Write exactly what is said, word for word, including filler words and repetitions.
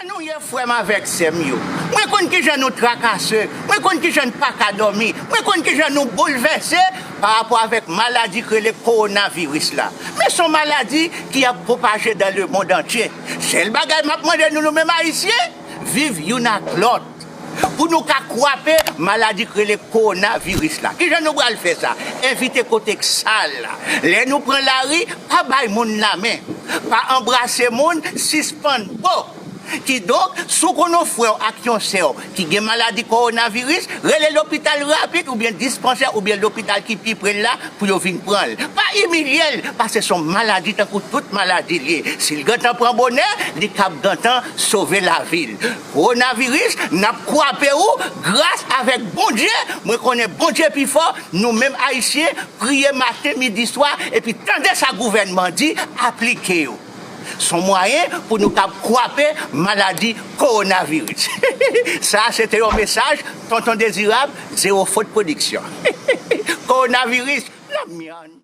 Nou ye, frè m avèk sè m yo. Mwen konn kijan nou trakase, mwen konn kijan n pa ka dòmi, mwen konn kijan nou boulvèse pa rapò avèk maladi k rele kowonaviris la. Men se yon maladi ki ap pwopaje dans le monde entier. Sèl bagay m ap mande nou, nou menm Ayisyen, viv youn ak lòt. Pou nou ka kwape maladi k rele kowonaviris la. Kijan nou pral fè sa? Evite kote k sal la. Lè nou pran lari, pa bay moun lamen. Pa anbrase moun, sispann bo. Kidonk, si w konn yon frè w ak yon sè w ki gen maladi kowonaviris, rele lopital rapid oubyen dispansè oubyen lopital ki pi pre l la pou yo vin pran l. Pa imilye l, paske se yon maladi tankou tout maladi l ye. Si l gentan pran bonè, li kab gentan sove lavi l. Kowonaviris, n ap kwape ou gras avèk Bondye. Mwen konnen Bondye pi fò, nou menm Ayisyen, priye maten, midi, swa, epi tande sa gouvènman di, aplike yo. Se yon mwayen pou nou kab kwape maladi kowonaviris. Sa se te yon mesaj Tonton Dezirab, Zewo Fot Pwodiksyon. Kowonaviris, la myann.